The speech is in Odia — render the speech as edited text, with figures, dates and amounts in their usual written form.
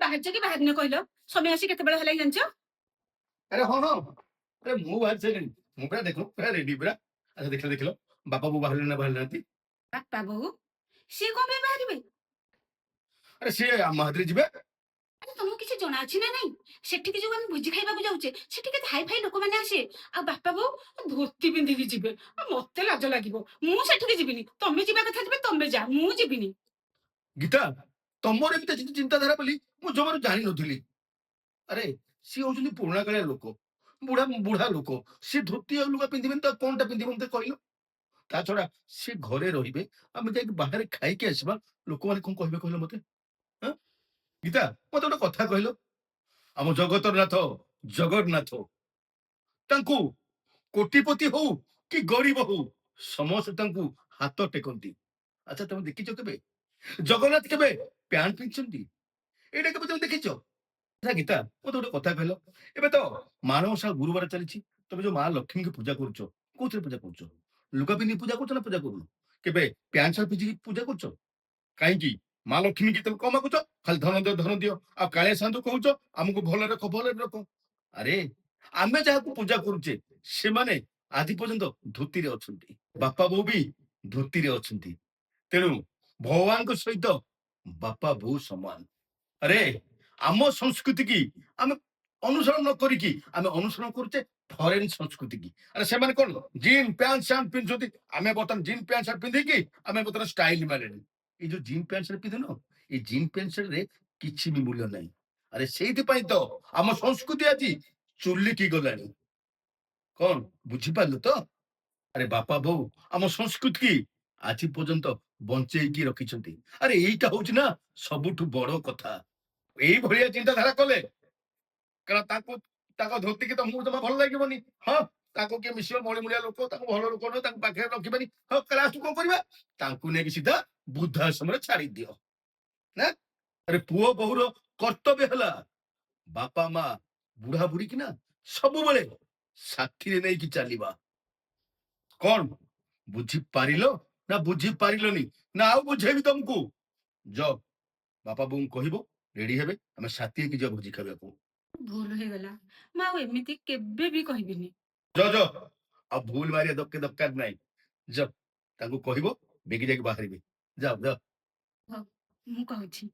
ବାହାରିଛ କି ବାହାରିନ କହିଲ? ସମୟ ଆସି କେତେବେଳେ ହେଲାଣି ଜାଣିଛ? ଆରେ ହଁ ହଁ, ଆରେ ମୁଁ ବାହାରି ସାରିଲିଣି। ମୁଁ ପୁରା ଦେଖ, ପୁରା ରେଡି ପୁରା। ଆଚ୍ଛା, ଦେଖିଲ ଦେଖିଲ, ବାପା ବୋଉ ବାହାରିଲେ ନା ବାହାରି ନାହାନ୍ତି? ବାପା ବୋଉ ସିଏ କଣ ପାଇଁ ବାହାରିବେ? ଆରେ ସିଏ ଆମ ହାତରେ ଯିବେ। ଆରେ ତମକୁ କିଛି ଜଣା ଅଛି ନା ନାଇଁ? ସେଠିକି ଯୋଉ ଆମେ ଭୋଜି ଖାଇବାକୁ ଯାଉଛେ, ସେଠି କେତେ ହାଇ ଫାଇ ଲୋକମାନେ ଆସିବେ, ଆଉ ବାପା ବୋଉ ଧୋତି ପିନ୍ଧିକି ଯିବେ। ଆଉ ମତେ ଲାଜ ଲାଗିବ, ମୁଁ ସେଠିକି ଯିବିନି। ତମେ ଯିବା କଥା ଯିବେ, ତମେ ଯା, ମୁଁ ଯିବିନି। ଗୀତା, ତମର ଏମିତି ଚିନ୍ତାଧାରା ବୋଲି ମୁଁ ଜମାରୁ ଜାଣିନଥିଲି। ଆରେ ସିଏ ହଉଛନ୍ତି ପୁରୁଣା କାଳିଆ ଲୋକ, ବୁଢା ବୁଢା ଲୋକ। ସିଏ ଧୋତି ଆଉ ଲୁଗା ପିନ୍ଧିବେନି ତ କଣଟା ପିନ୍ଧିବ ମତେ କହିଲ? ତା ଛଡା ସିଏ ଘରେ ରହିବେ, ଆମେ ଯାଇକି ବାହାରେ ଖାଇକି ଆସିବା। ଲୋକମାନେ କଣ କହିବେ କହିଲ ମତେ? ଆଁ? ଗୀତା, ମତେ ଗୋଟେ କଥା କହିଲ, ଆମ ଜଗତର ନାଥ ଜଗନ୍ନାଥ, ତାଙ୍କୁ କୋଟିପତି ହଉ କି ଗରିବ ହଉ, ସମସ୍ତେ ତାଙ୍କୁ ହାତ ଟେକନ୍ତି। ଆଚ୍ଛା, ତମେ ଦେଖିଛ କେବେ ଜଗନ୍ନାଥ କେବେ ପ୍ୟାଣ୍ଟ ପିନ୍ଧିଛନ୍ତି? ଏଇଟା କେବେ ତମେ ଦେଖିଛ? ଆଚ୍ଛା ଗୀତା, ମତେ ଗୋଟେ କଥା କହିଲ, ଏବେ ତ ମାଣବସା ଗୁରୁବାର ଚାଲିଛି, ତମେ ଯୋଉ ମା ଲକ୍ଷ୍ମୀଙ୍କୁ ପୂଜା କରୁଛ, କୋଉଥିରେ ପୂଜା କରୁଛ? ଲୁଗା ପିନ୍ଧି ପୂଜା କରୁଛ ନା ପୂଜା କରୁନ? କେବେ ପ୍ୟାଣ୍ଟ ସାର୍ଟ ପିନ୍ଧିକି ପୂଜା କରୁଛ? କାହିଁକି ମା ଲକ୍ଷ୍ମୀ କି ତମେ କଣ ମାଗୁଛ? ଖାଲି ଧନ ଦିଅ ଧନ ଦିଅ। ଆଉ କାଳିଆ ସାଧୁ କହୁଛ ଆମକୁ ଭଲରେ ରଖ ଭଲରେ ରଖ। ଆରେ ଆମେ ଯାହାକୁ ପୂଜା କରୁଛେ, ସେମାନେ ଆଜି ପର୍ଯ୍ୟନ୍ତ ଧୋତିରେ ଅଛନ୍ତି, ବାପା ବୋଉ ବି ଧୋତିରେ ଅଛନ୍ତି। ତେଣୁ ଭଗବାନଙ୍କ ସହିତ ବାପା ବୋଉ ସମାନ। ଆରେ ଆମ ସଂସ୍କୃତି କି ଆମେ ଅନୁସରଣ ନ କରିକି ଆମେ ଅନୁସରଣ କରୁଛେ ଫରେନ ସଂସ୍କୃତି କି। ଆରେ ସେମାନେ କଣ ଜିନ୍ ପ୍ୟାଣ୍ଟ ସାର୍ଟ ପିନ୍ଧୁଛନ୍ତି, ଆମେ ବର୍ତ୍ତମାନ ଜିନ୍ ପ୍ୟାଣ୍ଟ ସାର୍ଟ ପିନ୍ଧିକି ଆମେ ବର୍ତ୍ତମାନ ଷ୍ଟାଇଲ ମାରିଲେଣି। ଏଇ ଯୋଉ ଜିନ୍ ପ୍ୟାଣ୍ଟ ସାର୍ଟ ପିନ୍ଧୁନ, ଏଇ ଜିନ୍ ପ୍ୟାଣ୍ଟ ସାର୍ଟ ରେ କିଛି ବି ମୂଲ୍ୟ ନାହିଁ। ଆରେ ସେଇଥିପାଇଁ ତ ଆମ ସଂସ୍କୃତି ଆଜି ଚୁଲିକି ଗଲାଣି। କଣ ବୁଝିପାରିଲୁ ତ? ଆରେ ବାପା ବୋଉ ଆମ ସଂସ୍କୃତି କି ଆଜି ପର୍ଯ୍ୟନ୍ତ ବଞ୍ଚେଇକି ରଖିଛନ୍ତି। ଆରେ ଏଇଟା ହଉଛି ନା ସବୁଠୁ ବଡ କଥା। ଏଇଭଳିଆ ଚିନ୍ତାଧାରା କଲେ, କାରଣ ତାଙ୍କୁ ତାଙ୍କ ଧୋତିକି ତମକୁ ଜମା ଭଲ ଲାଗିବନି। ହଁ, ତାଙ୍କୁ କିଏ ମିଶିବ? ମଳିମୂଳିଆ ଲୋକ, ତାଙ୍କୁ ଭଲ ଲୋକ ନୁହେଁ, ତାଙ୍କୁ ପାଖରେ ରଖିବେନି। ହଁ, ଲାଷ୍ଟକୁ କଣ କରିବା? ତାଙ୍କୁ ନେଇକି ସିଧା ବୃଦ୍ଧାଶ୍ରମରେ ଛାଡି ଦିଅ ନା। ଆରେ ପୁଅ ବୋହୂର କର୍ତ୍ତବ୍ୟ ହେଲା ବାପା ମା ବୁଢା ବୁଢୀ କି ନା ସବୁବେଳେ ସାଥିରେ ନେଇକି ଚାଲିବା। କଣ ବୁଝିପାରିଲ ନା ବୁଝି ପାରିଲନି ନା ଆଉ ବୁଝେଇବି ତମକୁ? ଯ ବାପା ବୋଉଙ୍କୁ କହିବ ରେଡି ହେବେ, ଆମେ ସାଥୀ ହେଇକି ଯିବା ଭୋଜି ଖାଇବାକୁ। ଭୁଲ ହେଇଗଲା, ମୁଁ ଆଉ ଏମିତି କେବେ ବି କହିବିନି। ଯ ଯ, ଆଉ ଭୁଲ ମାରିବା ଦରକାର ନାହିଁ। ଯ ତାଙ୍କୁ କହିବ ବେଗି ଯାଇକି ବାହାରିବେ। ଯାଅ ଯାଅ। ମୁଁ କହୁଛି।